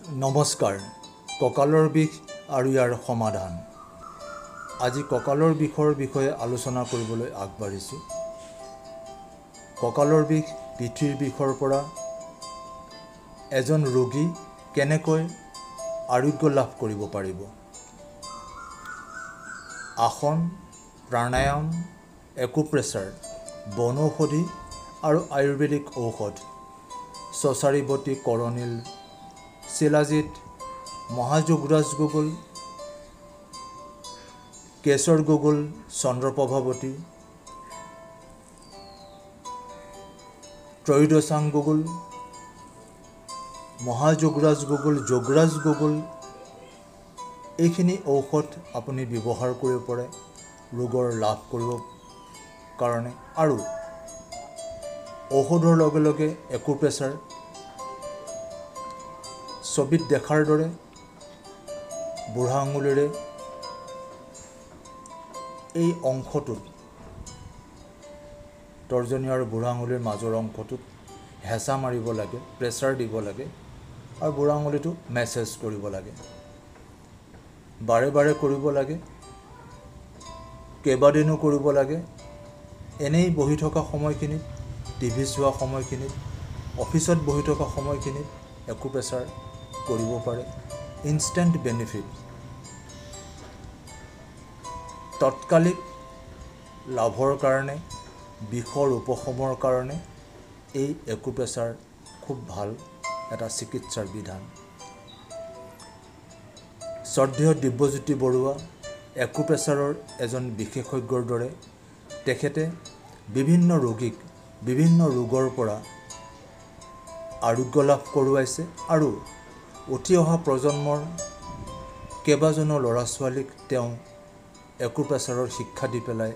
নমস্কাৰ। কঁকালৰ বিষ আৰু ইয়াৰ সমাধান। আজি কঁকালৰ বিষৰ বিষয়ে আলোচনা কৰিবলৈ আগবাঢ়িছোঁ। কঁকালৰ বিষ, পিঠিৰ বিষৰ পৰা এজন ৰোগী কেনেকৈ আৰোগ্য লাভ কৰিব পাৰিব? আসন, প্ৰাণায়াম, একুপ্ৰেছাৰ, বনৌষধি আৰু আয়ুৰ্বেদিক ঔষধ, চচাৰীবতী, কৰণীল, শিলাজিত, মহাযোগৰাজ গুগল, কেশৰ Google, চন্দ্ৰপ্ৰভাৱতী, ত্ৰয়োদশাং Google, মহাযোগৰাজ Google, Jograj Google, এইখিনি ঔষধ আপুনি ব্যৱহাৰ কৰিব পাৰে ৰোগৰ লাভ কৰিব কাৰণে। আৰু ঔষধৰ লগে লগে একুপ্ৰেছাৰ, ছবিত দেখাৰ দৰে বুঢ়া আঙুলিৰে এই অংশটোত, তৰ্জনী আৰু বুঢ়া আঙুলিৰ মাজৰ অংশটোত হেঁচা মাৰিব লাগে, প্ৰেছাৰ দিব লাগে আৰু বুঢ়া আঙুলিটো মেছেজ কৰিব লাগে। বাৰে বাৰে কৰিব লাগে, কেইবাদিনো কৰিব লাগে। এনেই বহি থকা সময়খিনিত, টিভি চোৱা সময়খিনিত, অফিচত বহি থকা সময়খিনিত একুপ্ৰেছাৰ কৰিব পাৰে। ইনষ্টেণ্ট বেনিফিট, তৎকালিক লাভৰ কাৰণে, বিষৰ উপশমৰ কাৰণে এই একুপ্ৰেছাৰ খুব ভাল এটা চিকিৎসাৰ বিধান। শ্ৰদ্ধেয় দিব্যজ্যোতি বৰুৱা একুপ্ৰেছাৰৰ এজন বিশেষজ্ঞৰ দৰে তেখেতে বিভিন্ন ৰোগীক বিভিন্ন ৰোগৰ পৰা আৰোগ্য লাভ কৰোৱাইছে আৰু উঠি অহা প্ৰজন্মৰ কেইবাজনো ল'ৰা ছোৱালীক তেওঁ একুপ্ৰেছাৰৰ শিক্ষা দি পেলাই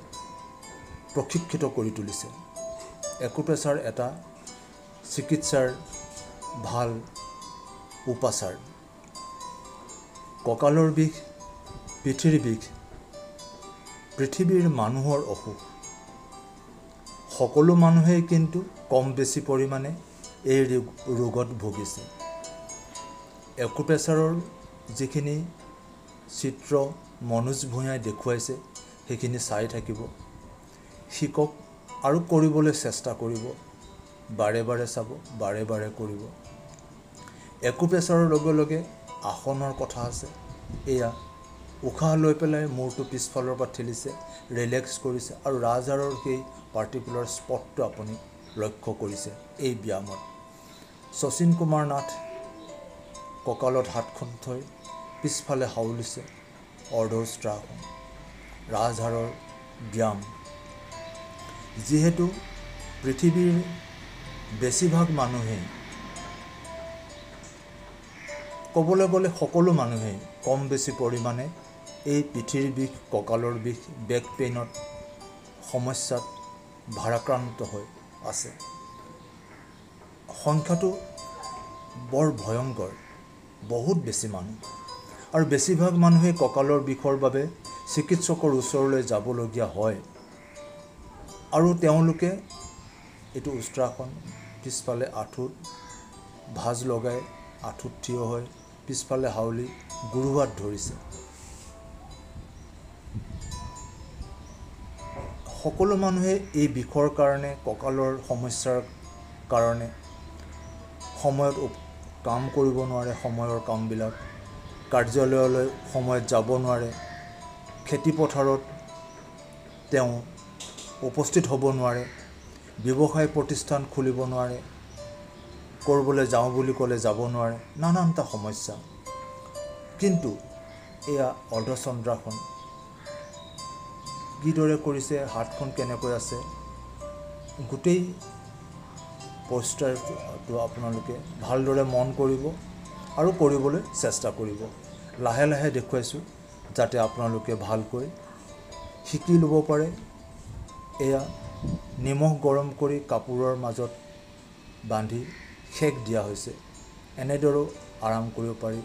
প্ৰশিক্ষিত কৰি তুলিছে। একুপ্ৰেছাৰ এটা চিকিৎসাৰ ভাল উপাচাৰ। কঁকালৰ বিষ, পিঠিৰ বিষ পৃথিৱীৰ মানুহৰ অসুখ। সকলো মানুহেই কিন্তু কম বেছি পৰিমাণে এই ৰোগত ভুগিছে। একুপ্ৰেছাৰৰ যিখিনি চিত্ৰ মনোজ ভূঞাই দেখুৱাইছে সেইখিনি চাই থাকিব, শিকক আৰু কৰিবলৈ চেষ্টা কৰিব। বাৰে বাৰে চাব, বাৰে বাৰে কৰিব। একুপ্ৰেছাৰৰ লগে লগে আসনৰ কথা আছে। এয়া উশাহ লৈ পেলাই মূৰটো পিছফালৰ পৰা ঠেলিছে, ৰিলেক্স কৰিছে আৰু ৰাজহাড়ৰ সেই পাৰ্টিকুলাৰ স্পটটো আপুনি লক্ষ্য কৰিছে এই ব্যায়ামত। শচীন কুমাৰ নাথ কঁকালত হাতখন থৈ পিছফালে হাউলিছে, অৰ্ধউষ্ট্ৰাসন, ৰাজহাড়ৰ ব্যায়াম। যিহেতু পৃথিৱীৰ বেছিভাগ মানুহেই, ক'বলৈ গ'লে সকলো মানুহেই কম বেছি পৰিমাণে এই পিঠিৰ বিষ, কঁকালৰ বিষ, বেক পেইনত সমস্যাত ভাৰাক্ৰান্ত হৈ আছে। সংখ্যাটো বৰ ভয়ংকৰ, বহুত বেছি মানুহ। আৰু বেছিভাগ মানুহেই কঁকালৰ বিষৰ বাবে চিকিৎসকৰ ওচৰলৈ যাবলগীয়া হয় আৰু তেওঁলোকে এইটো উষ্ট্ৰাসন, পিছফালে আঁঠুত ভাঁজ লগাই আঁঠুত থিয় হৈ পিছফালে হাউলি গুৰুহাত ধৰিছে। সকলো মানুহে এই বিষৰ কাৰণে, কঁকালৰ সমস্যাৰ কাৰণে সময়ত কাম কৰিব নোৱাৰে, সময়ৰ কামবিলাক, কাৰ্যালয়লৈ সময়ত যাব নোৱাৰে, খেতিপথাৰত তেওঁ উপস্থিত হ'ব নোৱাৰে, ব্যৱসায় প্ৰতিষ্ঠান খুলিব নোৱাৰে, ক'ৰবালৈ যাওঁ বুলি ক'লে যাব নোৱাৰে, নানানটা সমস্যা। কিন্তু এয়া অৰ্ধচন্দ্ৰাসন কিদৰে কৰিছে, হাতখন কেনেকৈ আছে, গোটেই পষ্টাৰটো আপোনালোকে ভালদৰে মন কৰিব আৰু কৰিবলৈ চেষ্টা কৰিব। লাহে লাহে দেখুৱাইছোঁ যাতে আপোনালোকে ভালকৈ শিকি ল'ব পাৰে। এয়া নিমখ গৰম কৰি কাপোৰৰ মাজত বান্ধি সেক দিয়া হৈছে, এনেদৰেও আৰাম কৰিব পাৰি।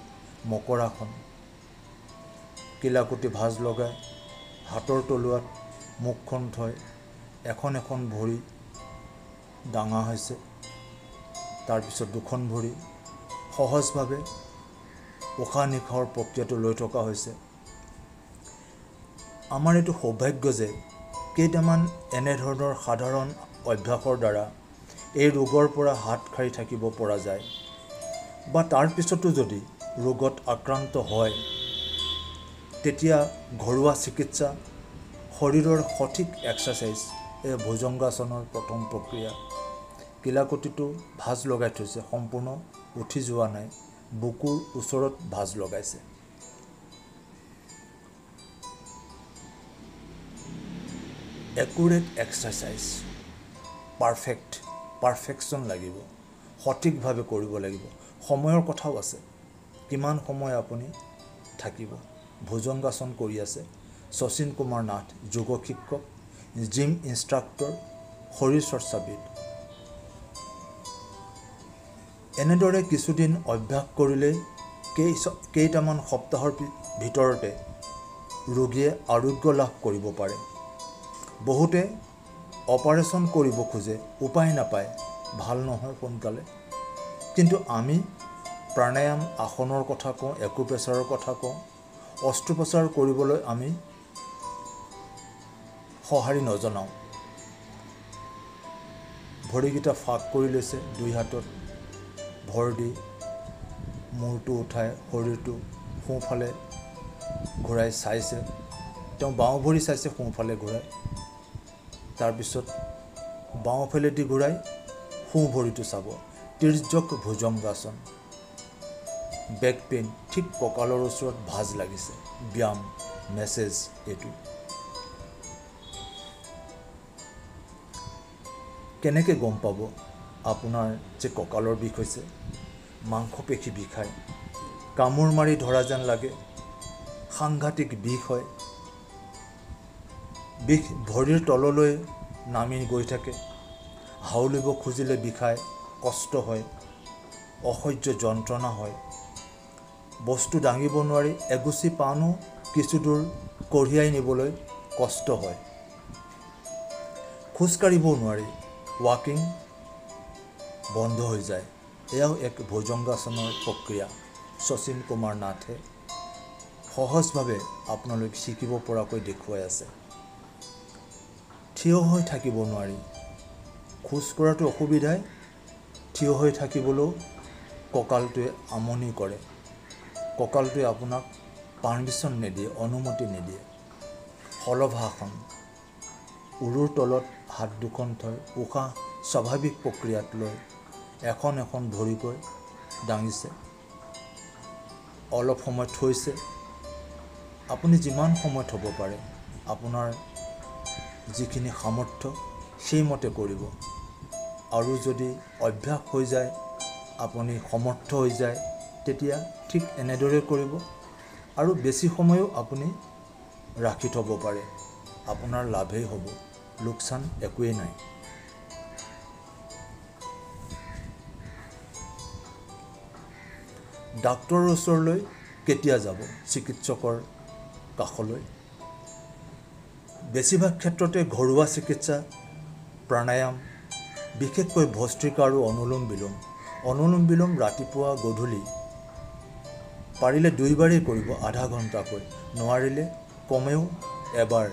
মকৰাসন, কিলাকুটি ভাঁজ লগাই হাতৰ তলুৱাত মুখখন থৈ এখন এখন ভৰি দাঙা হৈছে, তাৰপিছত দুখন ভৰি সহজভাৱে উশাহ নিশাহৰ প্ৰক্ৰিয়াটো লৈ থকা হৈছে। আমাৰ এইটো সৌভাগ্য যে কেইটামান এনেধৰণৰ সাধাৰণ অভ্যাসৰ দ্বাৰা এই ৰোগৰ পৰা হাত সাৰি থাকিব পৰা যায়। বা তাৰ পিছতো যদি ৰোগত আক্ৰান্ত হয়, তেতিয়া ঘৰুৱা চিকিৎসা, শৰীৰৰ সঠিক এক্সাৰচাইজ, এই ভুজংগাসনৰ প্ৰথম প্ৰক্ৰিয়া। কিলাকুটিটো ভাঁজ লগাই থৈছে, সম্পূৰ্ণ উঠি যোৱা নাই, বুকুৰ ওচৰত ভাঁজ লগাইছে। একুৰেট এক্সাৰচাইজ, পাৰফেকশ্যন লাগিব, সঠিকভাৱে কৰিব লাগিব। সময়ৰ কথাও আছে, কিমান সময় আপুনি থাকিব। ভুজংগাসন কৰি আছে শচীন কুমাৰ নাথ, যোগ শিক্ষক, জিম ইনষ্ট্ৰাক্টৰ, শৰীৰ চৰ্চাবিদ। এনেদৰে কিছুদিন অভ্যাস কৰিলেই কেইটামান সপ্তাহৰ ভিতৰতে ৰোগীয়ে আৰোগ্য লাভ কৰিব পাৰে। বহুতে অপাৰেশ্যন কৰিব খোজে, উপায় নাপায়, ভাল নহয় সোনকালে। কিন্তু আমি প্ৰাণায়াম, আসনৰ কথা কওঁ, একুপ্ৰেছাৰৰ কথা কওঁ, অস্ত্ৰোপচাৰ কৰিবলৈ আমি সঁহাৰি নজনাওঁ। ভৰিকেইটা ফাঁক কৰি লৈছে, দুই হাতত ভৰ দি মূৰটো উঠাই শৰীৰটো সোঁফালে ঘূৰাই চাইছে। তেওঁ বাওঁ ভৰি চাইছে, সোঁফালে ঘূৰাই, তাৰপিছত বাওঁফালেদি ঘূৰাই সোঁ ভৰিটো চাব। তিৰ্যক ভুজংগাসন। বেক পেইন, ঠিক কঁকালৰ ওচৰত ভাঁজ লাগিছে। ব্যায়াম মেছেজ এইটো। কেনেকৈ গম পাব আপোনাৰ যে কঁকালৰ বিষ হৈছে? মাংসপেশী বিষায়, কামোৰ মাৰি ধৰা যেন লাগে, সাংঘাতিক বিষ হয়, বিষ ভৰিৰ তললৈ নামি গৈ থাকে, হাউলিব খুজিলে বিষায়, কষ্ট হয়, অসহ্য যন্ত্ৰণা হয়, বস্তু দাঙিব নোৱাৰি, এগুচি পাণো কিছু দূৰ কঢ়িয়াই নিবলৈ কষ্ট হয়, খোজকাঢ়িবও নোৱাৰি, ৱাকিং বন্ধ হৈ যায়। এয়াও এক ভুজংগাসনৰ প্ৰক্ৰিয়া। শচীন কুমাৰ নাথে সহজভাৱে আপোনালোক শিকিব পৰাকৈ দেখুৱাই আছে। থিয় হৈ থাকিব নোৱাৰি, খোজ কঢ়াটো অসুবিধাই, থিয় হৈ থাকিবলৈও কঁকালটোৱে আমনি কৰে, কঁকালটোৱে আপোনাক পাৰ্মিশ্যন নিদিয়ে, অনুমতি নিদিয়ে। শলভাসন, উৰুৰ তলত হাত দুখন থৈ উশাহ স্বাভাৱিক প্ৰক্ৰিয়াত লৈ এখন এখন ভৰিকৈ দাঙিছে, অলপ সময় থৈছে। আপুনি যিমান সময় থ'ব পাৰে, আপোনাৰ যিখিনি সামৰ্থ্য সেইমতে কৰিব। আৰু যদি অভ্যাস হৈ যায়, আপুনি সমৰ্থ হৈ যায়, তেতিয়া ঠিক এনেদৰে কৰিব। আৰু বেছি সময়ো আপুনি ৰাখি থ'ব পাৰে, আপোনাৰ লাভেই হ'ব, লোকচান একোৱেই নাই। ডাক্তৰৰ ওচৰলৈ কেতিয়া যাব? চিকিৎসকৰ কাষলৈ। বেছিভাগ ক্ষেত্ৰতে ঘৰুৱা চিকিৎসা, প্ৰাণায়াম, বিশেষকৈ ভস্ত্ৰিকা আৰু অনুলোম বিলোম। অনুলোম বিলোম ৰাতিপুৱা গধূলি পাৰিলে দুইবাৰেই কৰিব, আধা ঘণ্টাকৈ, নোৱাৰিলে কমেও এবাৰ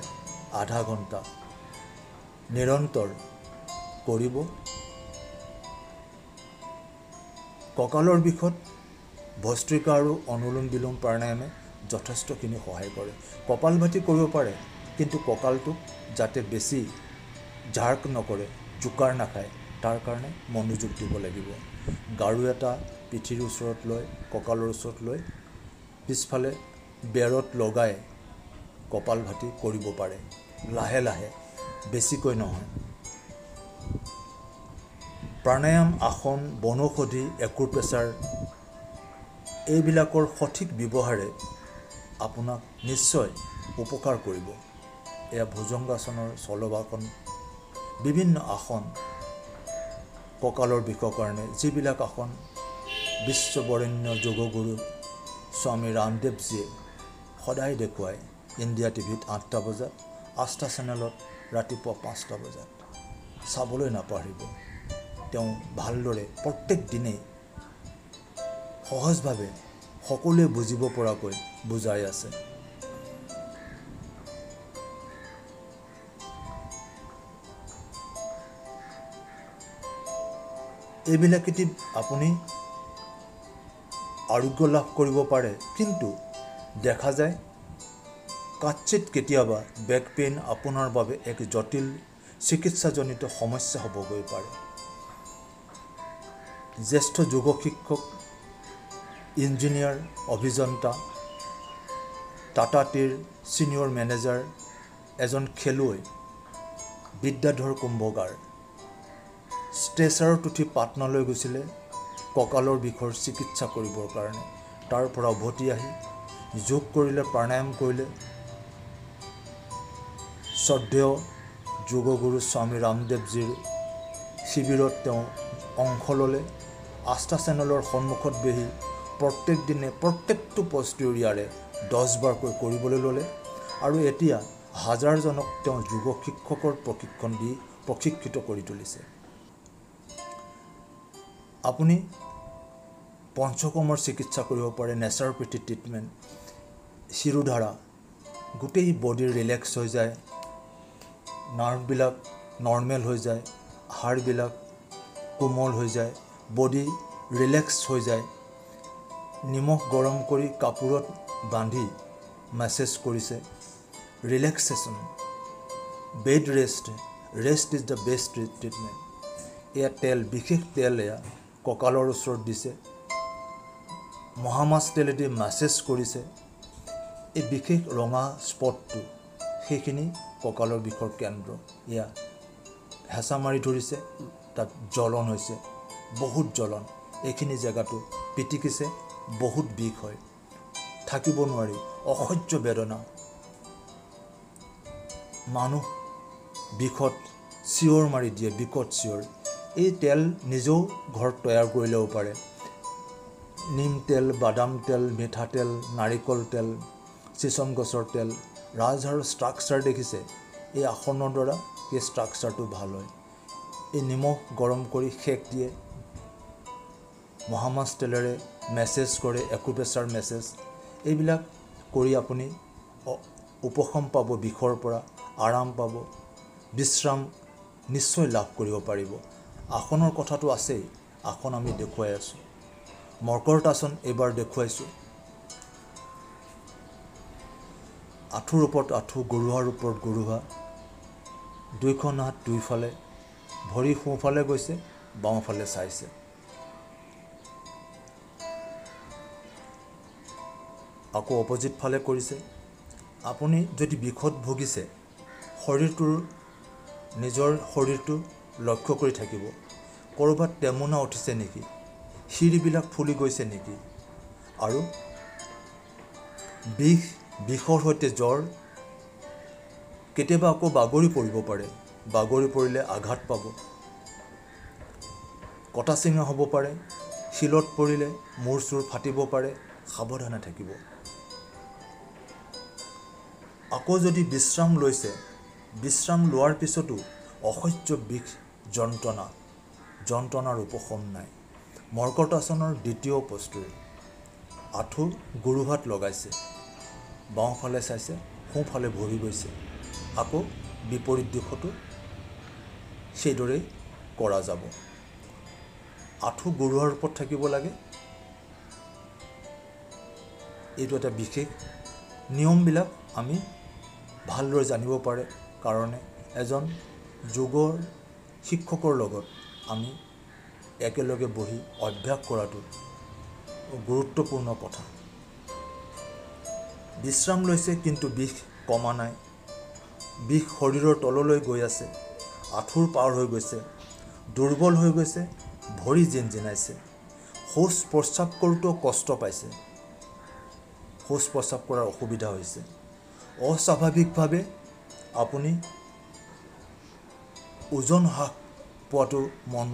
আধা ঘণ্টা নিৰন্তৰ কৰিব। কঁকালৰ বিষত ভস্ত্ৰিকা আৰু অনুলোম বিলোম প্ৰাণায়ামে যথেষ্টখিনি সহায় কৰে। কপালভাতি কৰিব পাৰে, কিন্তু কঁকালটোক যাতে বেছি জাৰ্ক নকৰে, জোকাৰ নাখায়, তাৰ কাৰণে মনোযোগ দিব লাগিব। গাৰু এটা পিঠিৰ ওচৰত লৈ, কঁকালৰ ওচৰত লৈ পিছফালে বেৰত লগাই কপালভাতি কৰিব পাৰে, লাহে লাহে, বেছিকৈ নহয়। প্ৰাণায়াম, আসন, বনৌষধি, একুপ্ৰেছাৰ এইবিলাকৰ সঠিক ব্যৱহাৰে আপোনাক নিশ্চয় উপকাৰ কৰিব। এয়া ভুজংগাসনৰ চলবাসন, বিভিন্ন আসন কঁকালৰ বিষৰ কাৰণে, যিবিলাক আসন বিশ্ববৰেণ্য যোগগুৰু স্বামী ৰামদেৱজীয়ে সদায় দেখুৱায় ইণ্ডিয়া টিভিত 8টা বজাত, আস্থা চেনেলত ৰাতিপুৱা 5টা বজাত। চাবলৈ নাপাহৰিব। তেওঁ ভালদৰে প্ৰত্যেক দিনেই সহজভাৱে সকলোৱে বুজিব পৰাকৈ বুজাই আছে। এইবিলাকেদি আপুনি আৰোগ্য লাভ কৰিব পাৰে। কিন্তু দেখা যায় কাচিৎ কেতিয়াবা বেক পেইন আপোনাৰ বাবে এক জটিল চিকিৎসাজনিত সমস্যা হ'বগৈ পাৰে। জ্যেষ্ঠ যোগ শিক্ষক, ইঞ্জিনিয়াৰ, অভিযন্তা, টাটা টিৰ ছিনিয়ৰ মেনেজাৰ, এজন খেলুৱৈ বিদ্যাধৰ কুম্ভকাৰ ষ্ট্ৰেচাৰত উঠি পাটনালৈ গৈছিলে কঁকালৰ বিষৰ চিকিৎসা কৰিবৰ কাৰণে। তাৰ পৰা উভতি আহি যোগ কৰিলে, প্ৰাণায়াম কৰিলে। শ্ৰদ্ধেয় যোগগুৰু স্বামী ৰামদেৱজীৰ শিবিৰত তেওঁ অংশ ল'লে। আস্থা চেনেলৰ সন্মুখত বহি প্ৰত্যেক দিনে প্ৰত্যেকটো পষ্টুৰ ইয়াৰে 10 বাৰকৈ কৰিবলৈ ল'লে আৰু এতিয়া হাজাৰজনক তেওঁ যোগ শিক্ষকৰ প্ৰশিক্ষণ দি প্ৰশিক্ষিত কৰি তুলিছে। আপুনি পঞ্চকৰ্মৰ চিকিৎসা কৰিব পাৰে, নেচাৰোপেথি ট্ৰিটমেণ্ট, শিৰোধাৰা, গোটেই বডি ৰিলেক্স হৈ যায়, নাৰ্ভবিলাক নৰ্মেল হৈ যায়, হাড়বিলাক কোমল হৈ যায়, বডি ৰিলেক্স হৈ যায়। নিমখ গৰম কৰি কাপোৰত বান্ধি মেছেজ কৰিছে, relaxation, bed rest, rest is the best treatment. এয়া তেল, বিশেষ তেল এয়া কঁকালৰ ওচৰত দিছে, মহামাছ তেলেদি মাছেজ কৰিছে। এই বিশেষ ৰঙা স্পটটো সেইখিনি কঁকালৰ বিষৰ কেন্দ্ৰ। এয়া হেঁচা মাৰি ধৰিছে, তাত জ্বলন হৈছে, বহুত জ্বলন। এইখিনি জেগাটো পিটিকিছে, বহুত বিষ হয়, থাকিব নোৱাৰি, অসহ্য বেদনা। মানুহ বিষত চিঞৰ মাৰি দিয়ে, বিকট চিঞৰ। এই তেল নিজেও ঘৰত তৈয়াৰ কৰি ল'ব পাৰে। নিম তেল, বাদাম তেল, মিঠাতেল, নাৰিকল তেল, চিচম গছৰ তেল, ৰাজহাড়ৰ ষ্ট্ৰাকচাৰ দেখিছে, এই আসনৰ দ্বাৰা সেই ষ্ট্ৰাকচাৰটো ভাল হয়। এই নিমখ গৰম কৰি সেক দিয়ে, মহামাছ তেলেৰে মেছেজ কৰে, একুপ্ৰেছাৰ মেছেজ। এইবিলাক কৰি আপুনি উপশম পাব, বিষৰ পৰা আৰাম পাব, বিশ্ৰাম নিশ্চয় লাভ কৰিব পাৰিব। আসনৰ কথাটো আছেই, আসন আমি দেখুৱাই আছোঁ। মৰ্কট আসন এইবাৰ দেখুৱাইছোঁ। আঁঠুৰ ওপৰত আঁঠু, গৰুহাৰ ওপৰত গৰুহা, দুইখন হাত দুইফালে, ভৰি সোঁফালে গৈছে, বাওঁফালে চাইছে। আকৌ অপজিট ফালে কৰিছে। আপুনি যদি বিষত ভুগিছে, শৰীৰটোৰ নিজৰ শৰীৰটো লক্ষ্য কৰি থাকিব, ক'ৰবাত টেমুনা উঠিছে নেকি, শিৰবিলাক ফুলি গৈছে নেকি, আৰু বিষ, বিষৰ সৈতে জ্বৰ, কেতিয়াবা আকৌ বাগৰি পৰিব পাৰে, বাগৰি পৰিলে আঘাত পাব, কটা চিঙা হ'ব পাৰে, শিলত পৰিলে মূৰ চুৰ ফাটিব পাৰে, সাৱধানে থাকিব। আকৌ যদি বিশ্ৰাম লৈছে, বিশ্ৰাম লোৱাৰ পিছতো অসহ্য বিষ, যন্ত্ৰণা, যন্ত্ৰণাৰ উপশম নাই। মৰ্কট আসনৰ দ্বিতীয় পস্তুৰ, আঁঠু গৰুহাত লগাইছে, বাওঁফালে চাইছে, সোঁফালে ভৰি গৈছে, আকৌ বিপৰীত দিশতো সেইদৰেই কৰা যাব। আঁঠু গৰুহাৰ ওপৰত থাকিব লাগে। এইটো এটা বিশেষ নিয়মবিলাক আমি ভালদৰে জানিব পাৰে কাৰণে এজন যোগৰ শিক্ষকৰ লগত আমি একেলগে বহি অভ্যাস কৰাটো গুৰুত্বপূৰ্ণ কথা। বিশ্ৰাম লৈছে কিন্তু বিষ কমা নাই, বিষ শৰীৰৰ তললৈ গৈ আছে, আঁঠুৰ পাৰ হৈ গৈছে, দুৰ্বল হৈ গৈছে, ভৰি জিনজিনাইছে, শৌচ প্ৰস্ৰাৱ কৰোঁতেও কষ্ট পাইছে, শৌচ প্ৰস্ৰাৱ কৰাৰ অসুবিধা হৈছে, অস্বাভাৱিকভাৱে আপুনি ওজন হ্ৰাস পোৱাটো মন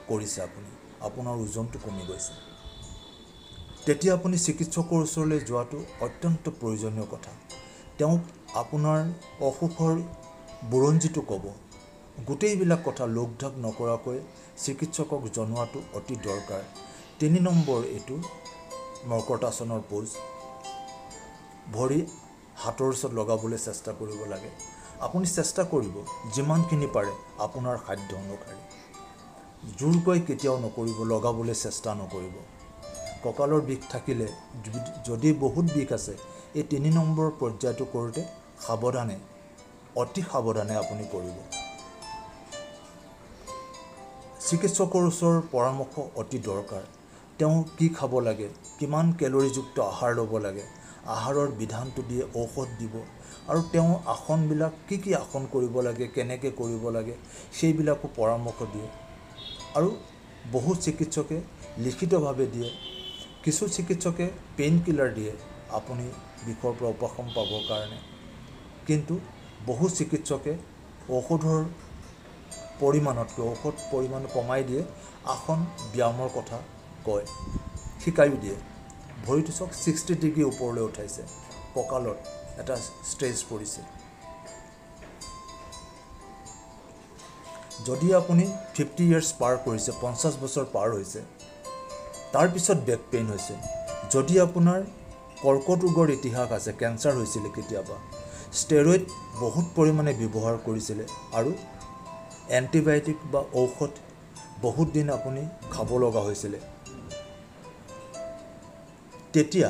কৰিছে, আপুনি আপোনাৰ ওজনটো কমি গৈছে, তেতিয়া আপুনি চিকিৎসকৰ ওচৰলৈ যোৱাটো অত্যন্ত প্ৰয়োজনীয় কথা। তেওঁক আপোনাৰ অসুখৰ বুৰঞ্জীটো ক'ব, গোটেইবিলাক কথা লগ-ঢাক নকৰাকৈ চিকিৎসকক জনোৱাটো অতি দৰকাৰ। 3 নম্বৰ এইটো মৰ্কটাসনৰ পোজ। ভৰি হাতৰ ওচৰত লগাবলৈ চেষ্টা কৰিব লাগে। আপুনি চেষ্টা কৰিব যিমানখিনি পাৰে আপোনাৰ সাধ্য অনুসাৰে, জোৰকৈ কেতিয়াও নকৰিব, লগাবলৈ চেষ্টা নকৰিব। কঁকালৰ বিষ থাকিলে, যদি বহুত বিষ আছে, এই 3 নম্বৰ পৰ্যায়টো কৰোঁতে সাৱধানে, অতি সাৱধানে আপুনি কৰিব। চিকিৎসকৰ ওচৰৰ পৰামৰ্শ অতি দৰকাৰ। তেওঁ কি খাব লাগে, কিমান কেলৰিযুক্ত আহাৰ ল'ব লাগে, আহাৰৰ বিধানটো দিয়ে, ঔষধ দিব, আৰু তেওঁ আসনবিলাক কি কি আসন কৰিব লাগে, কেনেকৈ কৰিব লাগে, সেইবিলাকো পৰামৰ্শ দিয়ে। আৰু বহু চিকিৎসকে লিখিতভাৱে দিয়ে, কিছু চিকিৎসকে পেইন কিলাৰ দিয়ে আপুনি বিষৰ পৰা উপশম পাবৰ কাৰণে। কিন্তু বহু চিকিৎসকে ঔষধৰ পৰিমাণতকৈ ঔষধ পৰিমাণ কমাই দিয়ে, আসন ব্যায়ামৰ কথা কয়, শিকায়ো দিয়ে। ভৰিটো চাওক 60 ডিগ্ৰী ওপৰলৈ উঠাইছে, কঁকালত এটা ষ্ট্ৰেচ পৰিছে। যদি আপুনি 50 ইয়াৰ্ছ পাৰ কৰিছে, 50 বছৰ পাৰ হৈছে, তাৰপিছত বেক পেইন হৈছে, যদি আপোনাৰ কৰ্কট ৰোগৰ ইতিহাস আছে, কেঞ্চাৰ হৈছিলে কেতিয়াবা, ষ্টেৰইড বহুত পৰিমাণে ব্যৱহাৰ কৰিছিলে আৰু এণ্টিবায়'টিক বা ঔষধ বহুত দিন আপুনি খাব লগা হৈছিলে, তেতিয়া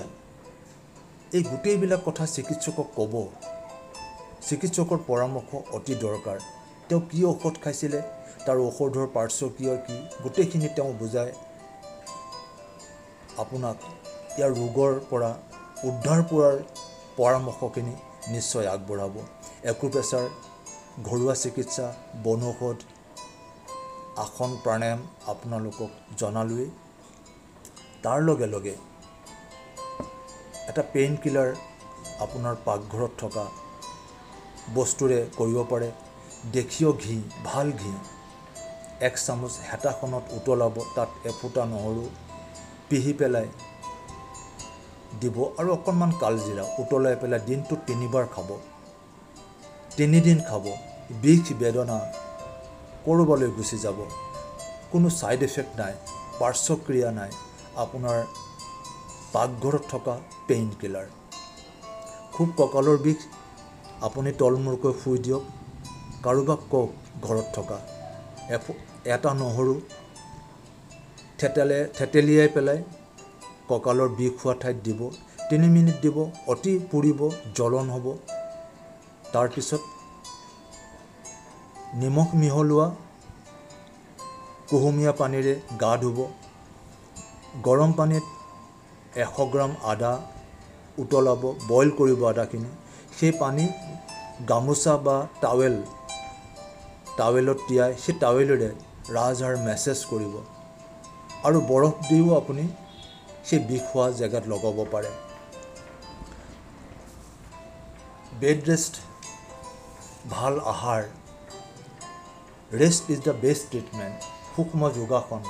এই গোটেইবিলাক কথা চিকিৎসকক ক'ব। চিকিৎসকৰ পৰামৰ্শ অতি দৰকাৰ। তেওঁ কি ঔষধ খাইছিলে, তাৰ ঔষধৰ পাৰ্শ্বক্ৰিয়া কি, গোটেইখিনি তেওঁ বুজাই আপোনাক ইয়াৰ ৰোগৰ পৰা উদ্ধাৰ পোৱাৰ পৰামৰ্শখিনি নিশ্চয় আগবঢ়াব। একুপ্ৰেছাৰ, ঘৰুৱা চিকিৎসা, বনৌষধ, আসন, প্ৰাণায়াম আপোনালোকক জনালোৱেই। তাৰ লগে লগে এটা পেইন কিলাৰ আপোনাৰ পাকঘৰত থকা বস্তুৰে কৰিব পাৰে। দেশীয় ঘি, ভাল ঘি 1 চামুচ হেতাখনত উতলাব, তাত এফুটা নহৰু পিহি পেলাই দিব আৰু অকণমান কালজিৰা উতলাই পেলাই দিনটোত 3বাৰ খাব, 3 দিন খাব। বিষ বেদনা ক'ৰবালৈ গুচি যাব, কোনো ছাইড এফেক্ট নাই, পাৰ্শ্বক্ৰিয়া নাই। আপোনাৰ পাকঘৰত থকা পেইন কিলাৰ। খুব কঁকালৰ বিষ, আপুনি তলমূৰকৈ শুই দিয়ক, কাৰোবাক কওক ঘৰত থকা এটা নহৰু থেতেলিয়াই পেলাই কঁকালৰ বিষ হোৱা ঠাইত দিব, 3 মিনিট দিব, অতি পুৰিব, জ্বলন হ'ব। তাৰপিছত নিমখ মিহলোৱা কুহুমীয়া পানীৰে গা ধুব। গৰম পানীত 100 গ্ৰাম আদা উতলাব, বইল কৰিব আদাখিনি। সেই পানী গামোচা বা টাৱেলত তিয়াই সেই টাৱেলেৰে ৰাজহাড় মেছেজ কৰিব আৰু বৰফ দিও আপুনি সেই বিষ হোৱা জেগাত লগাব পাৰে। বেড ৰেষ্ট, ভাল আহাৰ, rest is the best treatment. সূক্ষ্ম যোগাসন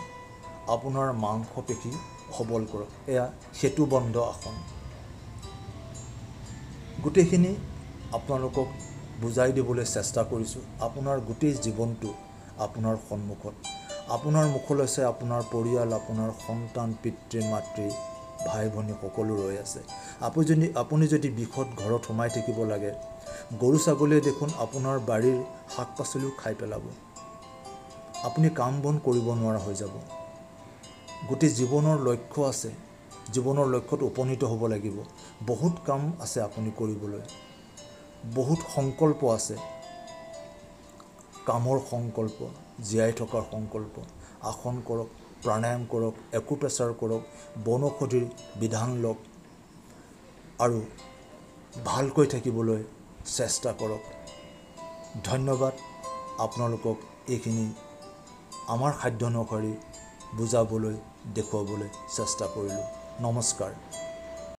আপোনাৰ মাংসপেশী সবল কৰক, এয়া সেতুবন্ধ আসন। গোটেইখিনি আপোনালোকক বুজাই দিবলৈ চেষ্টা কৰিছোঁ। আপোনাৰ গোটেই জীৱনটো আপোনাৰ সন্মুখত, আপোনাৰ মুখলৈ চাই আপোনাৰ পৰিয়াল, আপোনাৰ সন্তান, পিতৃ মাতৃ, ভাই ভনী সকলো ৰৈ আছে। আপুনি যদি বিষত ঘৰত সোমাই থাকিব লাগে, গৰু ছাগলীয়ে দেখোন আপোনাৰ বাৰীৰ শাক পাচলিও খাই পেলাব, আপুনি কাম বন কৰিব নোৱাৰা হৈ যাব। গোটেই জীৱনৰ লক্ষ্য আছে, জীৱনৰ লক্ষ্যত উপনীত হ'ব লাগিব, বহুত কাম আছে আপুনি কৰিবলৈ, বহুত সংকল্প আছে, কামৰ সংকল্প, জীয়াই থকাৰ সংকল্প। আসন কৰক, প্ৰাণায়াম কৰক, একুপ্ৰেছাৰ কৰক, বনৌষধিৰ বিধান লওক আৰু ভালকৈ থাকিবলৈ চেষ্টা কৰক। ধন্যবাদ আপোনালোকক এইখিনি আমাৰ সাধ্য অনুসৰি বুজাবলৈ, দেখুৱাবলৈ চেষ্টা কৰিলোঁ। নমস্কাৰ।